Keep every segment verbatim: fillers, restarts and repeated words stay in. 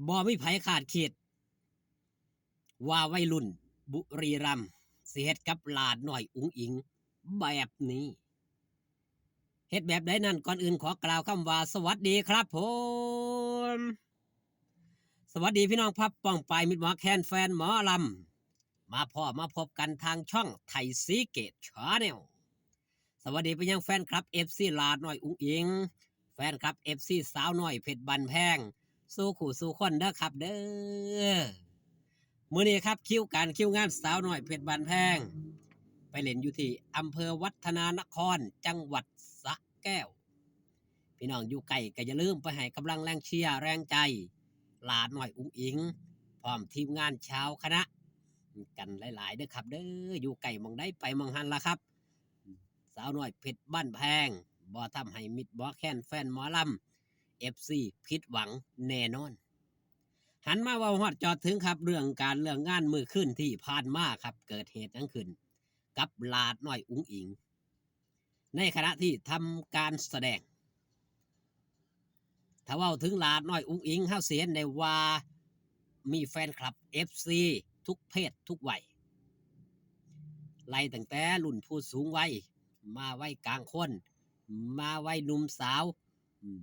บ่มีไผคาดคิด ว่าวัยรุ่นบุรีรัมย์สิเฮ็ดกับหลาน้อยอุ๋งอิ๋งแบบนี้ เฮ็ดแบบใดนั้น ก่อนอื่นขอกล่าวคำว่าสวัสดีครับผม สวัสดีพี่น้องพับป้องปายมิตรหมอแคนแฟนหมอลำ มาพ้อมาพบกันทางช่องไทยสีเกตชาแนล สวัสดีไปยังแฟนคลับ เอฟซี หลาน้อยอุ๋งอิ๋ง แฟนคลับ เอฟซี สาวน้อยเพชรบ้านแพง สู่คู่สู่คนเด้อครับเด้อ มื้อนี้ครับ คิวการคิวงานสาวน้อยเพชรบ้านแพง ไปเล่นอยู่ที่อำเภอวัฒนานคร จังหวัดสระแก้ว พี่น้องอยู่ไกลก็อย่าลืมไปให้กำลังแรงเชียร์แรงใจ หลาน้อยอุ๋งอิ๋ง พร้อมทีมงานชาวคณะ กันหลายๆเด้อครับเด้อ อยู่ไกลหม่องใดไปหม่องหั้นล่ะครับ สาวน้อยเพชรบ้านแพง บ่ทำให้มิตรบ่แคนแฟนหมอลำ เอฟซี ผิดหวังแน่นอน หันมาเว้าฮอดจอดถึงครับ เรื่องการเรื่องงานมื้อคืนที่ผ่านมาครับ เกิดเหตุหยังขึ้น กับหลาน้อยอุ๋งอิ๋ง ในขณะที่ทำการแสดง ถ้าเว้าถึงหลาน้อยอุ๋งอิ๋ง เฮาสิเห็นได้ว่ามีแฟนคลับ เอฟซี ทุกเพศทุกวัย ไล่ตั้งแต่รุ่นผู้สูงวัย มาวัยกลางคน มาวัยหนุ่มสาว อืม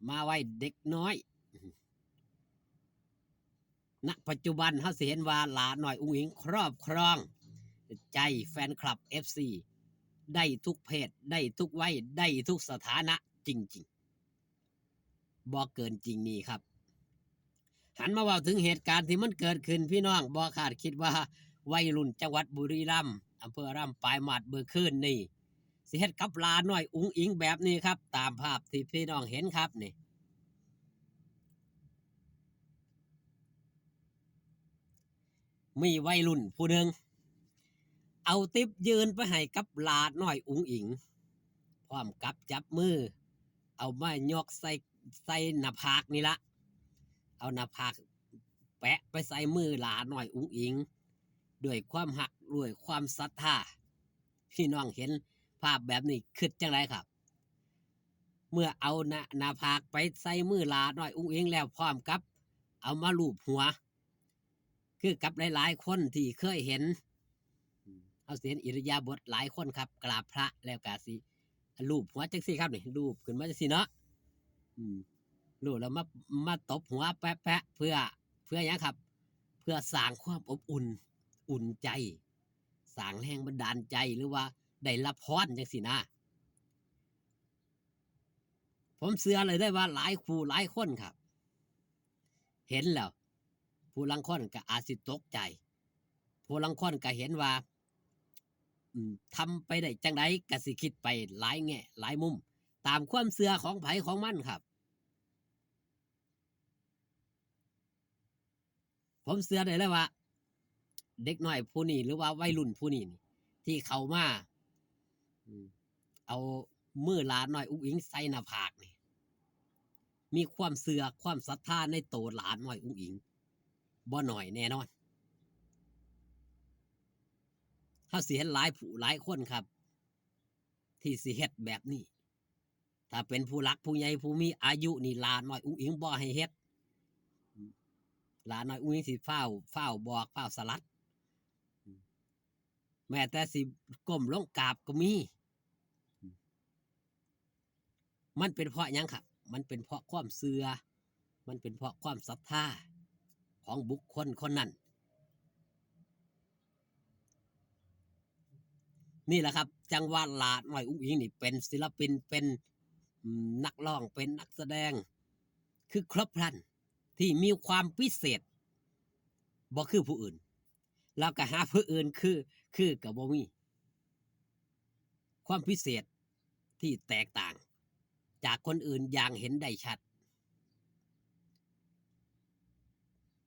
มาวัยเด็กน้อย ณ ปัจจุบันเฮาสิเห็นว่าหลาน้อยอุ๋งอิ๋งครอบครองใจแฟนคลับ เอฟซี ได้ทุกเพศ ได้ทุกวัย ได้ทุกสถานะจริงๆ บ่เกินจริงนี่ครับ หันมาเว้าถึงเหตุการณ์ที่มันเกิดขึ้น พี่น้องบ่คาดคิดว่าวัยรุ่นจังหวัดบุรีรัมย์ อำเภอลำปายมาศมื้อคืนนี่ สิเฮ็ดกับหลาน้อยอุ๋งอิ๋งแบบนี้ครับ ตามภาพที่พี่น้องเห็นครับนี่ มีวัยรุ่นผู้หนึ่ง เอาติ๊บยื่นไปให้กับหลาน้อยอุ๋งอิ๋ง พร้อมกับจับมือ เอามายกใส่ ใส่หน้าผากนี่ละ เอาหน้าผากแปะไปใส่มือหลาน้อยอุ๋งอิ๋ง ด้วยความฮัก ด้วยความศรัทธา พี่น้องเห็นภาพแบบนี้คิดจั่งใดครับ เมื่อเอาหน้า หน้าผากไปใส่มือหลาน้อยอุ๋งอิ๋งแล้ว พร้อมกับเอามาลูบหัว คือกับหลายๆคนที่เคยเห็น อืม เฮาสิเห็นอิริยาบถหลายคนครับ กราบพระแล้วก็สิลูบหัวจั่งซี้ครับนี่ ลูบขึ้นมาจั่งซี้เนาะ อืม ลูบแล้วมา มาตบหัวแปะๆ เพื่อ เพื่อหยังครับ เพื่อสร้างความอบอุ่น อุ่นใจ สร้างแรงบันดาลใจ หรือว่าได้รับพรจั่งซี้นะ ผมเชื่อเลยได้ว่าหลายคู่หลายคนครับ เห็นแล้ว ผู้ลางคนก็อาจสิตกใจ ผู้ลางคนก็เห็นว่า อืม ทำไปได้จั่งใด ก็สิคิดไปหลายแง่หลายมุม ตามความเชื่อของไผของมันครับ ผมเชื่อได้เลยว่า เด็กน้อยผู้นี้ หรือว่าวัยรุ่นผู้นี้นี่ ที่เข้ามา อืม เอามือหลาน้อยอุ๋งอิ๋งใส่หน้าผากนี่ มีความเชื่อความศรัทธาในโตหลาน้อยอุ๋งอิ๋ง บ่น้อยแน่นอน เฮาสิเห็นหลายผู้หลายคนครับ ที่สิเฮ็ดแบบนี้ ถ้าเป็นผู้หลักผู้ใหญ่ผู้มีอายุนี่ หลาน้อยอุ๋งอิ๋งบ่ให้เฮ็ด หลาน้อยอุ๋งอิ๋งสิฟ้าว ฟ้าวบอก ฟ้าวสลัด แม้แต่สิก้มลงกราบก็มี มันเป็นเพราะหยังครับ มันเป็นเพราะความเชื่อ มันเป็นเพราะความศรัทธาของบุคคลคนนั้น นี่แหละครับ จั่งว่าหลาน้อยอุ๋งอิ๋งนี่เป็นศิลปิน เป็น อืม นักร้อง เป็นนักแสดง คือครบครัน ที่มีความพิเศษ บ่คือผู้อื่น แล้วก็หาผู้อื่นคือ คือก็บ่มี ความพิเศษที่แตกต่างจากคนอื่นอย่างเห็นได้ชัด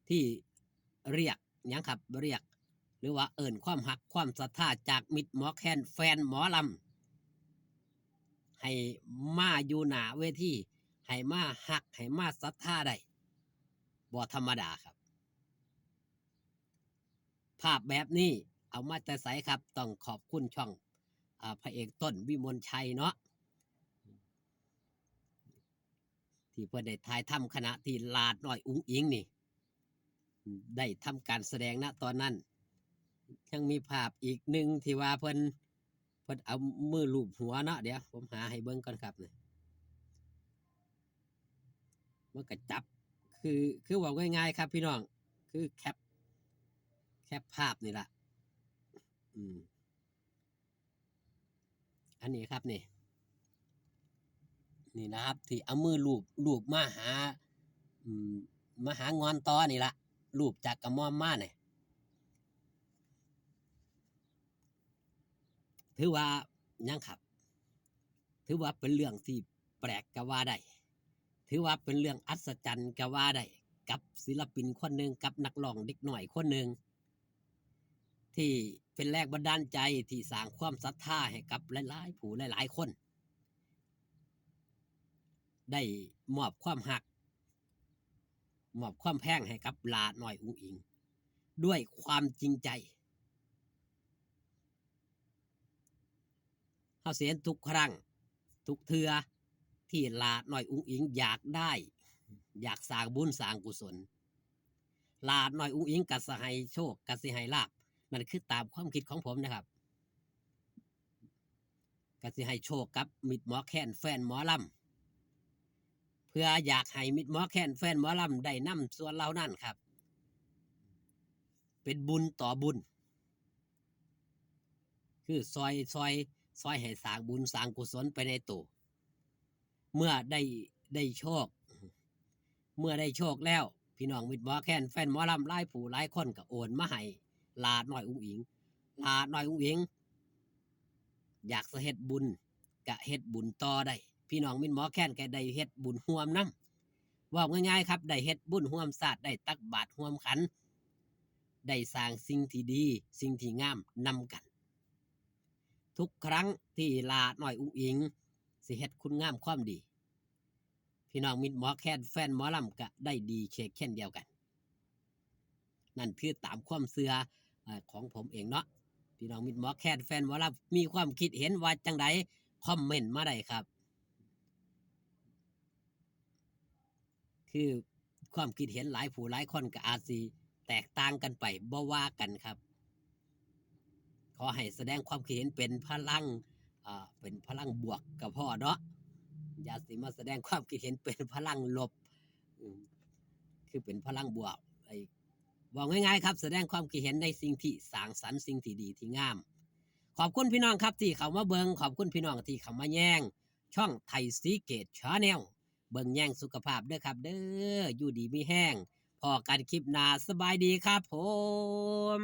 ที่เรียกหยังครับ เรียก หรือว่าเอิ้นความฮักความศรัทธาจากมิตรหมอแคนแฟนหมอลำ ให้มาอยู่หน้าเวที ให้มาฮัก ให้มาศรัทธาได้ บ่ธรรมดาครับ ภาพแบบนี้เอามาแต่ไสครับ ต้องขอบคุณช่อง อ่า พระเอกต้นวิมลชัยเนาะ ที่ ที่เพิ่นได้ถ่ายทำขณะที่หลาดน้อยอุ๋งอิ๋งนี่ ได้ทำการแสดง ณ ตอนนั้น ยังมีภาพอีกหนึ่งที่ว่าเพิ่น เพิ่นเอามือลูบหัวเนาะ เดี๋ยวผมหาให้เบิ่งก่อนครับนี่ มันก็จับ คือ คือเว้าง่ายๆครับพี่น้อง คือแคป แคปภาพนี่ล่ะ อืม อันนี้ครับนี่ นี่นะครับ ที่เอามือลูบ ลูบมาหา อืม มาหางอนต่อนี่ล่ะ ลูบจากกระหม่อมมาเนี่ย ถือว่าหยังครับ ถือว่าเป็นเรื่องที่แปลกก็ว่าได้ ถือว่าเป็นเรื่องอัศจรรย์ก็ว่าได้ กับศิลปินคนหนึ่ง กับนักร้องเด็กน้อยคนหนึ่ง ที่เป็นแรงบันดาลใจที่สร้างความศรัทธาให้กับหลายๆผู้หลายๆคน ได้มอบความฮัก มอบความแพงให้กับหลาน้อยอุ๋งอิ๋ง ด้วยความจริงใจ เฮาสิเห็นทุกครั้ง ทุกเทื่อ ที่หลาน้อยอุ๋งอิ๋งอยากได้ อยากสร้างบุญสร้างกุศล หลาน้อยอุ๋งอิ๋งก็สิให้โชค ก็สิให้ลาภ นั่นคือตามความคิดของผมนะครับ ก็สิให้โชคกับมิตรหมอแคนแฟนหมอลำ เพื่ออยากให้มิตรหมอแคนแฟนหมอลำได้นำส่วนเหล่านั้นครับ เป็นบุญต่อบุญ คือซอย ซอย ซอยให้สร้างบุญสร้างกุศลไปในตัว เมื่อได้ ได้โชค เมื่อได้โชคแล้ว พี่น้องมิตรหมอแคนแฟนหมอลำหลายผู้หลายคนก็โอนมาให้หลาน้อยอุ๋งอิ๋ง หลาน้อยอุ๋งอิ๋ง อยากสิเฮ็ดบุญ ก็เฮ็ดบุญต่อได้ พี่น้องมิตรหมอแคนก็ได้เฮ็ดบุญร่วมนำ เว้าง่ายๆครับ ได้เฮ็ดบุญร่วมชาติ ได้ตักบาตรร่วมขัน ได้สร้างสิ่งที่ดี สิ่งที่งามนำกัน ทุกครั้งที่หลาน้อยอุ๋งอิ๋งสิเฮ็ดคุณงามความดี พี่น้องมิตรหมอแคนแฟนหมอลำก็ได้ดีเช่นเดียวกัน นั่นคือตามความเชื่อ เอ่อ ของผมเองเนาะ พี่น้องมิตรหมอแคนแฟนหมอลำมีความคิดเห็นว่าจั่งใด คอมเมนต์มาได้ครับ คือความคิดเห็นหลายผู้หลายคนก็อาจสิแตกต่างกันไป บ่ว่ากันครับ ขอให้แสดงความคิดเห็นเป็นพลัง เอ่อ เป็นพลังบวกก็พอเนาะ อย่าสิมาแสดงความคิดเห็นเป็นพลังลบ อืม คือเป็นพลังบวก ไอ้ เว้าง่ายๆครับ แสดงความคิดเห็นในสิ่งที่สร้างสรรค์ สิ่งที่ดีที่งาม ขอบคุณพี่น้องครับที่เข้ามาเบิ่ง ขอบคุณพี่น้องที่เข้ามาแยงช่องไทยซีเกตชาแนล เบิ่งแยงสุขภาพเด้อครับเด้อ อยู่ดีมีแฮง พ้อกันคลิปหน้า สบายดีครับผม